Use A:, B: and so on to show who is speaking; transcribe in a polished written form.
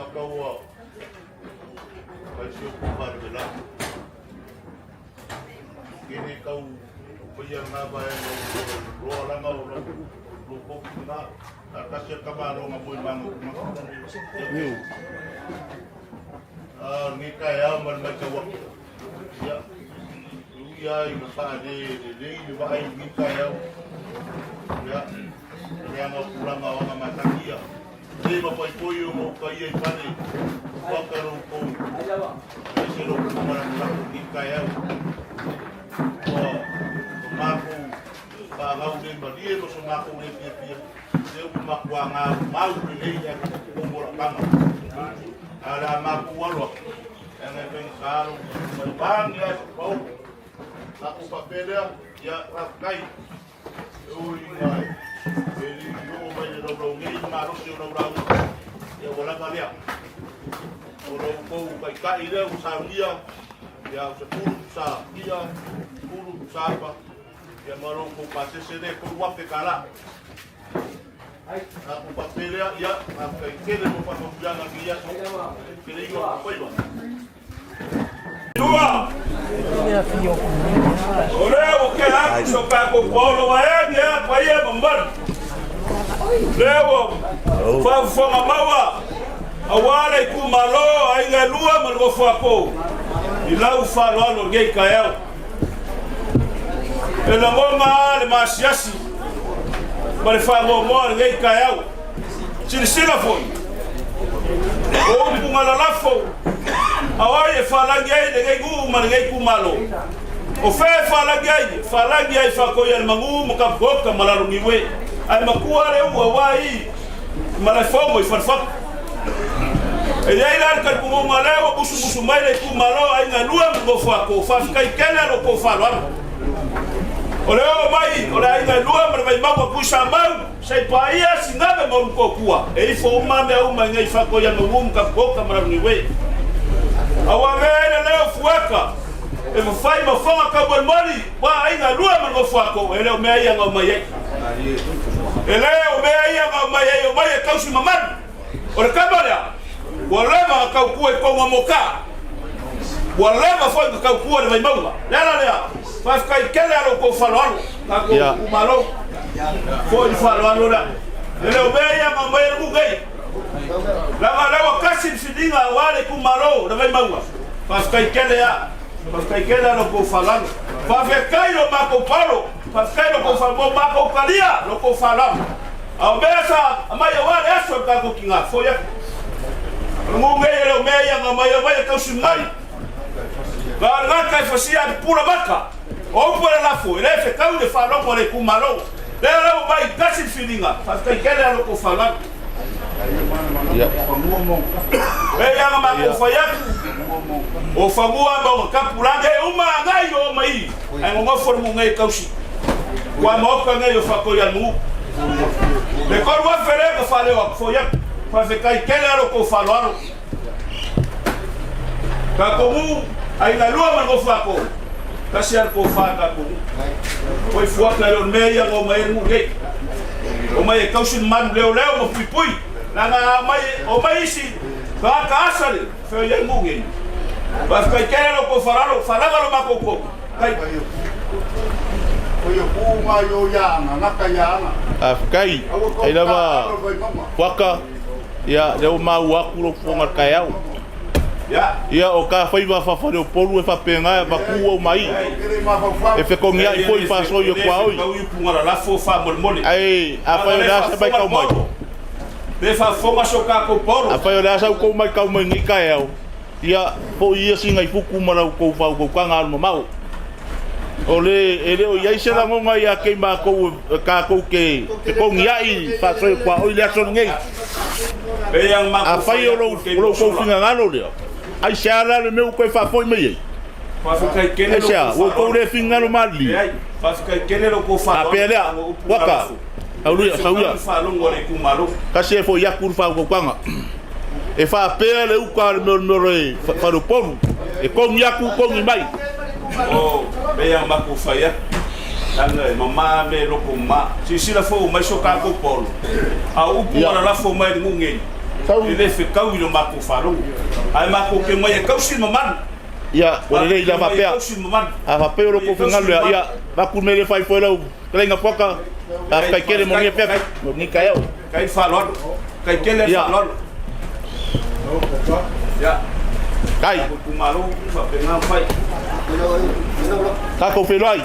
A: Wakaua kai si o ku wharewe Kene kau paia ngā vae roa langa o lau lo koki ngā. A kasi a kama ronga moe manga kuma. A ngi kai au man mai ka waki. Ia. Ui ai na wha le le le le wa ai ngi kai au. Ia. Leanga o pulanga o anga matakia. Le ma pai poi o mo kai ai pane. Waka ro kou. Ai se ro kumara mura ngi kai au. Ua o mākou whaangau nei malie ma so mākou nei piapia. Te upu makua ngā mau le lei e ko mo la kama. A la mākou aloa. E ngai penga kāro mai wāngi ai pau. Aku papelea, ia kai. E ui ngai. E li o mai le rau nei malosi o rau rau. Ia wala lea. O rau kou kai kai lea o saunia. Ia o se puru sa ia puru sa pa. Ia maro kou pasese le kou wape kala. Aku papelea ia aku kai kele mo pa mamuianga ki ia. Kele iwa ko iwa.
B: Lua. O lea ua kea atu so kākou paolo wa e ni a paia mamalu. Lea ua faafofoga maua auā le itumalo aiga e lua ma le nofo a kou i lau faaaloalo i lenei taeao. E lagona lava le maasiasi ma le faanoanoa i lenei taeao. Silasila foi, o upu na lalafo, a o ai e faalagi ai lenei nuu ma lenei itumalo? O fea e faalagi ai? E faalagi ai faatoi a le manu ma Kapukaoka ma Laloniue, ae matua le ua ua i Malaefono i Falefatu. E i ai la le talitonuga lea ua musumusu mai le itumalo aiga e lua ma nofo a kou faafetai tele a lo tou faaaloalo. O le oo mai o le aiga e lua ma le Vaimauga Tuisamau, Sei paia singave ma ulu kokua e ifo uma mea uma i nei fato ia Malu ma Kapuoka ma Launiwe. Aua mea ai le leo fuaka e mafai ma foga taumolimoli wa aiga lua ma nofo ako e le o mea ia na omai ai. E le o mea ia na omai ai omai e tausi mamalu. O le kama lea ua leva na taukua i kou moka. Ua leva foi na taukua i le Vaimauga. Le ala lea, faafetai tele a lo tou faaaloalo. Tatou itumalo. Foi le faaaloalo lea. E le o mea ia na aumai ai le nuu nei. Leaga o lea ua tasi le filiga aua le itumalo o le Vaimauga. Faafetai tele a. Faafetai tele a lo tou faaaloalo. Faafetai lo matou paolo. Faafetai lo tou faaaloalo. Mo matou talia lo tou faaaloalo. A o mea sa aumai aua le aso e le tatou tina, foi atu. O le nuu nei e le o mea ia na aumai, aumai e tausi mai. Na o le gata e fasia a pupula maka. O upu e lalafo, e le fetau le faalogo a le itumalo. Lea la ua mai tasi le filiga, faafetai tele a lo tou faaaloalo. E ia na matou fai atu, o fanua ma ona tapu la nei uma agai o oma i, ae nonofo le nuu nei e tausi. Ua maota nei o faatoi a le nuu. Le 3000 lea na faaleo atu, foi atu. Faafetai tele a lo tou faaaloalo. Tatou nuu, aiga e lua ma le nofo a tou. Tasi a le tofa tatou nuu. Foi fuata e le o le mea ia na omai ai le nuu nei. Omai e tausi le manu leoleo ma puipui. Leaga a omai, omai isi tagata asa le fea i ai nuu nei. Faafetai tele lo tou faaaloalo, faalava lo matou tou. Tai.
A: Faafetai. Ai lava Waka, ia lea ua maua atu lou fofoga o le taeao. Ia o ka faiva faa-faleupolu e faapena e avatu au mai e fetogiai foi faasoi o tuaoi. Ae afai o le a se matau mai, afai o le a sa outou matau mai nei taeao, ia foi ia sina i futu ma la outou faautautaga alumamao. O le e le o i ai se lagona ia te i matou e tatou te fetogiai faasoi o tuaoi le aso lenei. Afai o lo outou finagalo lea, aisea la le mea ua toe faafoi mai ai? Aisea, ua outou le finagalo malilie? Faapea lea, Waka, Haulia, Sauia, tasi e foi atu le faautautaga. E faapea le uta a le mea o le mea o le faleupolu, e togi atu, togi mai.
B: O mea matou fai atu, leaga e mama mea e loko mama. Silasila fou mai so tatou polo, a o upu na lalafo mai i le nuu nei,
A: Sau.
B: E le fetaui i le matou faalogo. Ae matou te omai e tausi le mamalu.
A: Ia, ua lelei la
B: Matou te omai e
A: faapea.
B: tausi le mamalu.
A: A faapea o lo kou finagalo ia, ia, avatu le mea lea e faaifo ai lau fetalaiga Puaka. Faafetai tele mo lenei afiafi, mo lenei taeao.
B: Kai le faaaloalo. Kai tele le
A: Ia.
B: faaaloalo. Ia,
A: Kai,
B: tatou itumalo, faapena ona fai.
A: tatou feiloai.